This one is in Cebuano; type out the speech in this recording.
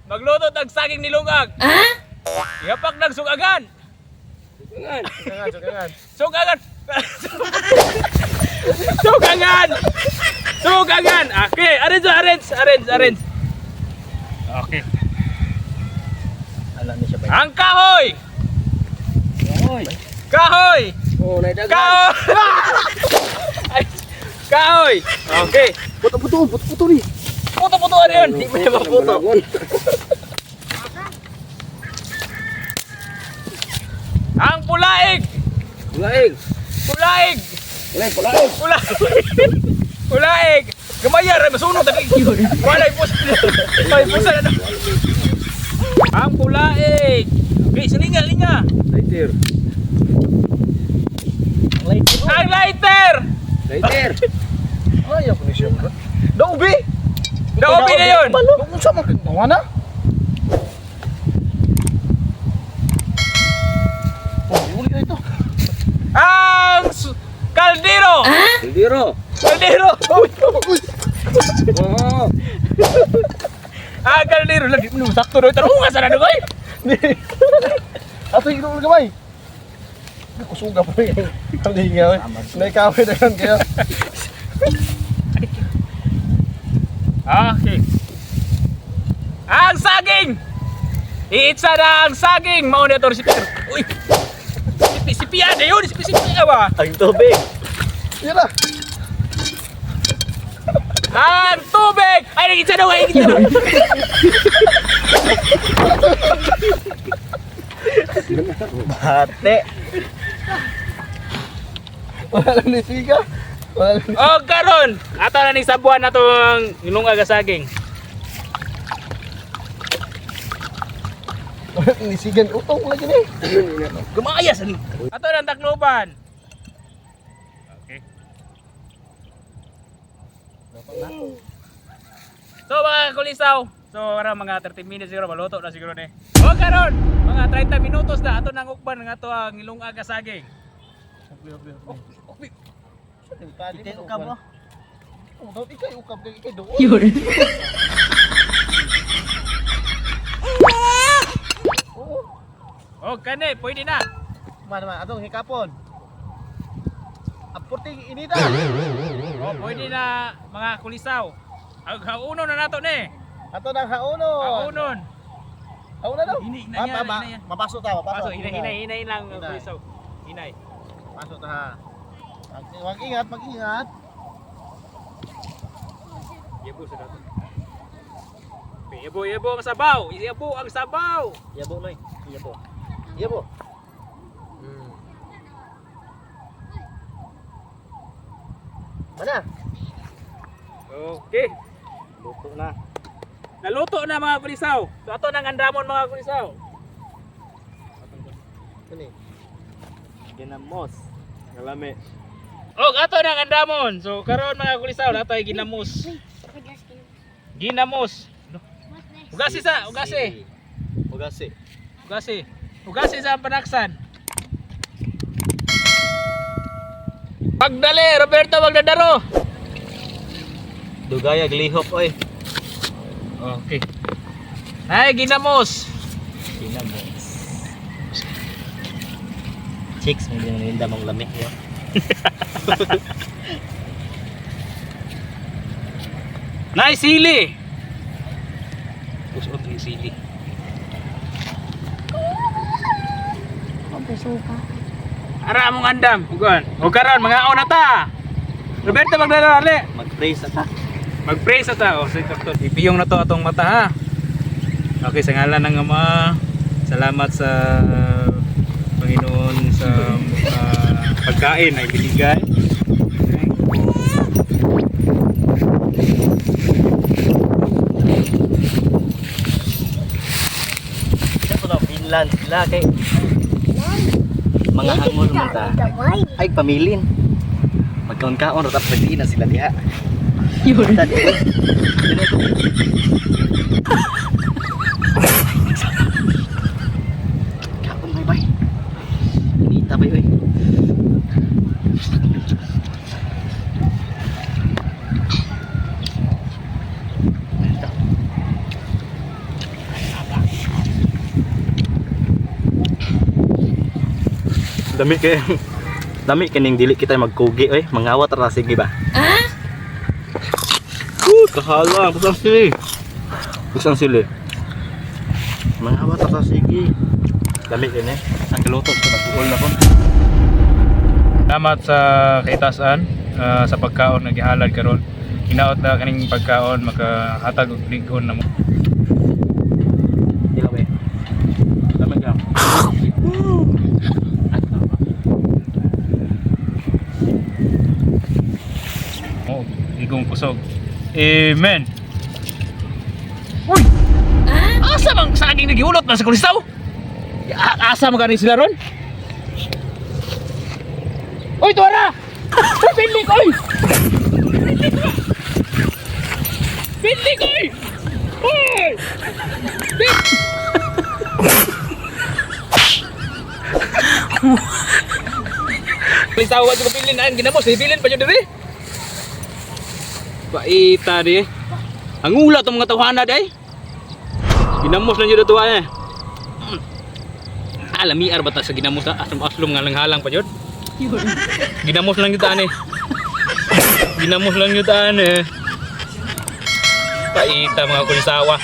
Magluto tag saging nilungag. Ihapak ng sugagan. Sugangan, sugangan. Sugagan. Sugagan. Sugagan. Okay, arrange, arrange, arrange, arrange. Okay. Alam niya siya ba? Ang kahoy. Oy. Kahoy. Oh, naidagan. Kahoy. Ay, kahoy. Okay. Puto-puto, puto-puto ni. Puto-puto ano yun? Di mo na maputo. Ang pulaig. Pulaig. Pulaig. Pulaig, pulaig. Pulaig. Pulaig. Gamaya ra masunog tagi. Walay pusa. Walay pusa na. Ang pulaig. Okay, silinga linga. Lighter. Ang lighter. Lighter. Ayaw ko ni siya. Daubi! Daubi na yun. Kung sa mga kagawa na? Oh, uli na ito. Ang kaldero. Kaldero. Kaldero. Oo. Ang kaldero lagi mo sakto ro. Tarunga sa na koy. Ato yung inuul gamay. Kusuga pa rin. Ang lingaw. Naikawin na yun kaya. Okay. Ang saging. Iitsa na ang saging. Mao na to si Peter. Uy. Sipi-sipian na yun. Sipi-sipian ba? Ang tubig. Yan na. Ang tubig! Ay, nag-itsa na, ay, nag-itsa na. Bate. Wala lang ni siga. Wala lang. O, karon, ato na ni sabuan na itong ilungag nga saging. Wala lang ni sigan. Utong lagi ni. Gumaya sa ni. Ato na ang takloban. Okay. So mga kulisaw, so karon mga 30 minutes siguro maluto na siguro ni. O karon, mga 30 minutos na ato nang ukban nga ato ang ilungag nga saging. Ikay ukab mo. Oh, ikay ukab kay ikay doon. Oo. O kani, pwede na. Man man atong hikapon. Ang puting inita. O pwede na mga kulisaw. Ang haunon na nato ni. Ato nang haunon. Haunon. Hauna daw. Hinay na Ah, niya, ma- hinay. Mapaso ta, mapaso. Paso, hinay, hinay, hinay lang Hinay. kulisaw. Hinay. Paso ta ha. Mag-ingat, mag-ingat. Yabo sa dato. Yabo, yabo ang sabaw. Yabo ang sabaw. Yabo noy. Yabo. Yabo. Mana? Okay. Luto na. Naluto na mga kulisaw. So ato nang andamon mga kulisaw. Kani. Ginamos. Ngalami. Og ato nang andamon. So karon mga kulisaw, nato ay ginamos. Ginamos. Ugasi sa, ugasi. Ugasi. Ugasi. Ugasi sa panaksan. Pagdali, Roberto magdadaro. Dugaya glihok oy. Okay. Ay, ginamos. Ginamos. Chicks, may ginaninda mong lami yo. Nay sili. Usot yung sili. Ara among andam, ugon. O karon mga na ta. Roberto magdadaro ali. Mag-pray sa ta. Mag-pray sa tao. Sige, doktor. Ipiyong na to atong mata ha. Okay, sa ngalan ng Ama, salamat sa Panginoon sa pagkain na ibinigay. Ito na Finland sila kay mga hangol man ta. Ay pamilin. Magkaon-kaon ra tapos nagdiin na sila diha. Yun. Kaon bay bay. Inita bay oy. Lami kay lami kining dili kita magkugi oy, mangawat ra sige ba. Ah? Kahala, busang sili. Busang sili. Mangawat ra sige. Lami kini. Ang giluto ito nag-uol na po. Salamat sa kaitasan sa pagkaon nga gihalad karon. Hinaot na kaning pagkaon makahatag og lig-on namo. Dila we. Lami ka. Oh, igong kusog. Amen. Uy! Asa man saging nagihulot man sa kulistaw? Asa man gani sila ron? Uy, tuwara! Pilik, oy! Pilik, oy! Oy! Kulistaw, wag ko pilin. Ang ginamos, pilin pa yun diri. Paita di. Ang ula tong mga tawhana di. Ginamos lang yun tuwa eh. Alami ar bata sa ginamos na aslom-aslom nga langhalang pa yun. Ginamos lang yun taan eh. Ginamos lang yun taan eh. Paita mga kulisawa.